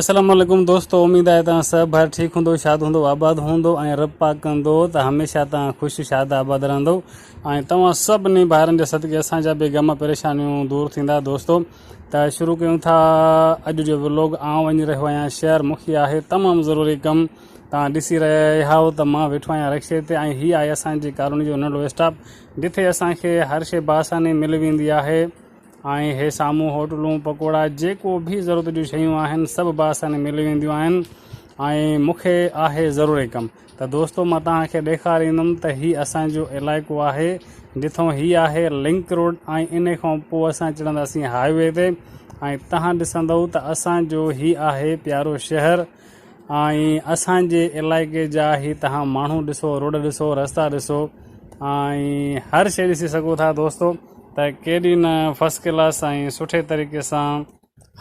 السلام عليڪم دوستو اميد آهي توهان سڀ ڀائر ٺيڪ هوندو شاد هوندو آباد هوندو ۽ رب پاڪ ڪندو ته هميشه توهان خوش شاد آباد رهندو ۽ توهان سڀني ڀائرن جي صدقي اسان جا به غم پريشانيون دور ٿيندا دوستو ته شروع ڪيون ٿا اڄ جو ولاگ آئون وڃي رهيو آهيان شهر مونکي آهي تمام ضروري ڪم توهان ڏسي رهيا آهيو ته مان ويٺو آهيان رڪشي تي ۽ هي آهي اسان جي ڪالوني جو ننڍڙو اسٽاپ جتي اسان کي هر شي بآساني ملي ويندي آهي ۽ هي سامهون هوٽلون پڪوڙا جيڪو به ضرورت جون شيون آهن سڀ بآساني ملي وينديون آهن ۽ مون کي آهي ضروري ڪم ته دوستو مان توهان کي ڏيکاريندم ته هي اسان جو علائقو آهي جٿون هي آهي لنڪ روڊ ۽ ان کان پوء اسان چڙهنداسين هاء وي تي ۽ توهان ڏسندو ته اسان جو هي آهي پيارو شهر ۽ اسان جي علائقي جا هي توهان ماڻهو ڏسو روڊ ڏسو رستا ڏسو ۽ هر شيء ڏسي سگهو ٿا دوستو ته ڪيڏي نه فرسٽ ڪلاس ۽ سٺي طريقي سان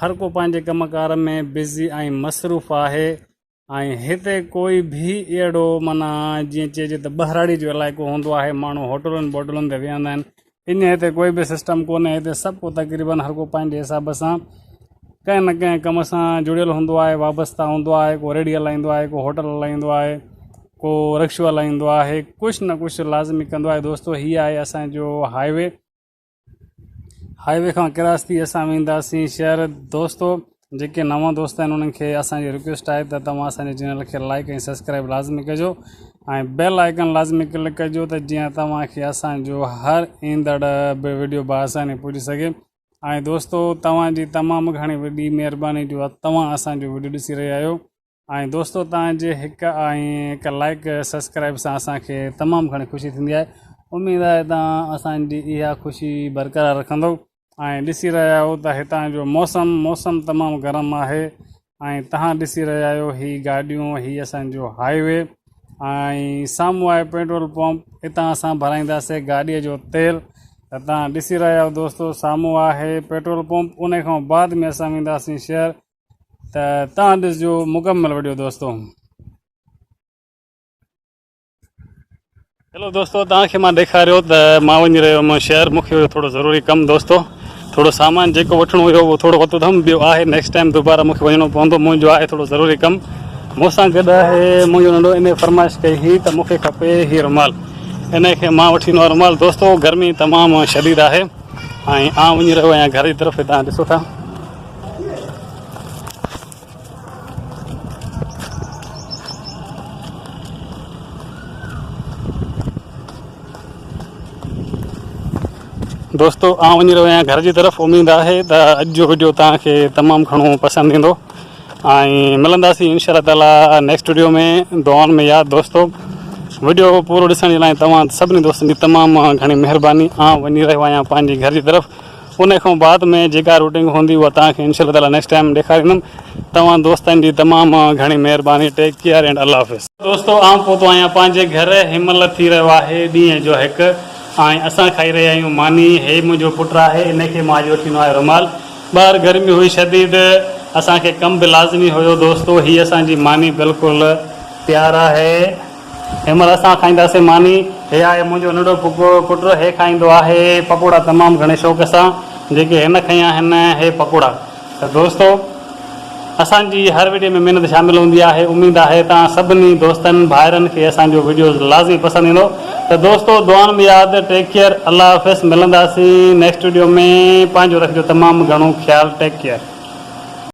هر ڪو پنهنجي ڪم ڪار ۾ بزي ۽ مصروف آهي ۽ هتي ڪوئي به اهڙو معنيٰ جيئن چئجي ته ٻهراڙي جو علائقو هوندو آهي ماڻهو هوٽلن بوٽلن تي ويهندا آهن ائين هتي ڪوئي به سسٽم ڪونهي هتي سڀ ڪو تقريبن هر ڪو پنهنجي حساب سان ڪنهن نه ڪنهن ڪم سان جڙيل هوندو آهي وابسته هوندو آهي ڪو ريڙهي هلائيندو آهي ڪو هوٽل هلائيندو آهي ڪو رڪشو هلائيندو آهي ڪجهه نه ڪجهه لازمي ڪندو آهي دوستو هي آهي اسانجو هاء وي هاء وي کان ڪراس ٿي اسان وينداسين شهر دوستو جيڪي نوان دوست آهن انهن کي اسان جي رڪويسٽ آهي ته توهان اسان جي چينل کي لائڪ ۽ سبسڪرائب لازمي ڪجو ۽ بيل آئيڪن لازمي ڪلڪ ڪجو ته جيئن توهان کي اسان جو هر ايندڙ به وڊيو بآساني پڄي سگهي ۽ دوستو توهان جي تمام گهڻي وڏي مهرباني جو توهان اسان جو وڊيو ڏسي رهيا آهيو ۽ دوستو توهان جي هڪ ۽ هڪ لائڪ سبسڪرائب سان اسان کي تمام گهڻي خوشي ٿيندي آهي اميد آهي توهان اسان جي اها خوشي برقرار رکندو ۽ ڏسي رهيا آهيو ته هتان جو موسم موسم تمام گرم آهي ۽ توهان ڏسي رهيا آهيو هي گاڏيون هي اسان جو هاء وي ۽ سامهون آهي پيٽرول پمپ هتان اسان ڀرائينداسي گاڏي جو تيل ته توهان ڏسي رهيا آهيو دوستو سامهون آهي پيٽرول پمپ ان کان بعد ۾ اسان وينداسين شهر ته تان ڏسجو مڪمل وڊيو دوستو. هلو دوستو توهان کي مان ڏيکاريو ته مان وڃي رهيو هيم شهر مون کي هيو ٿورو ضروري ڪم دوستو ٿورو سامان جيڪو وٺڻو هيو اهو ٿورو ورتو اٿم ٻيو آهي نيڪسٽ ٽائيم دوباره مون کي وڃڻو پوندو منهنجو آهي ٿورو ضروري ڪم مون سان گڏ آهي منهنجو ننڍو ان فرمائش ڪئي هئي ته مون کي کپي هي رومال ان کي مان وٺي ڏنو رومال دوستو گرمي تمام شديد آهي ۽ آئون وڃي رهيو آهيان گهر جي طرف توهان ڏسو ٿا دوستو آئون وڃي رهيو آهيان گهر جي طرف اميد آهي ته اڄ جو وڊيو توهان کي تمام گهڻو پسند ايندو ۽ ملنداسين انشاء الله تعالي نيڪسٽ وڊيو ۾ دعائن ۾ ياد دوستو وڊيو پورو ڏسڻ جي لاء توهان سڀني دوستن جي تمام گهڻي مهرباني آئون وڃي رهيو آهيان پنهنجي گهر جي طرف ان کان بعد ۾ جيڪا روٽنگ هوندي اها توهان کي انشاء الله تعالي نيڪسٽ ٽائيم ڏيکاريندم توهان دوستن جي تمام گهڻي مهرباني ٽيڪ ڪيئر اينڊ الله حافظ. دوستو آئون پهتو آهيان پنهنجي گهر هن مهل ٿي رهيو آهي ڏينهن جو هڪ ۽ اسان کائي رهيا آهيون ماني هي منهنجو پٽ آهي ان کي مان اڄ وٺي ڏنو آهي رومال ٻاهر گرمي هئي شديد اسان کي ڪم به لازمي هيو دوستو هي اسان جي ماني بلڪل تيار آهي. هن مهل اسان کائينداسين ماني. هي آهي منهنجو ننڍو پٽ. هي کائيندو آهي پڪوڙا تمام گهڻي شوق سان. جيڪي هن کنيا آهن هي پڪوڙا. ته دوستو اسان جي هر وڊيو ۾ محنت شامل هوندي آهي. اميد آهي توهان سڀني دوستن ڀائرن کي اسان جو وڊيوز لازمي پسند ايندو. ته دوستو دعائن ۾ ياد ٽيڪ ڪيئر الله حافظ ملنداسين نيڪسٽ وڊيو ۾ پنهنجو رکجو تمام گهڻو خيال ٽيڪ ڪيئر.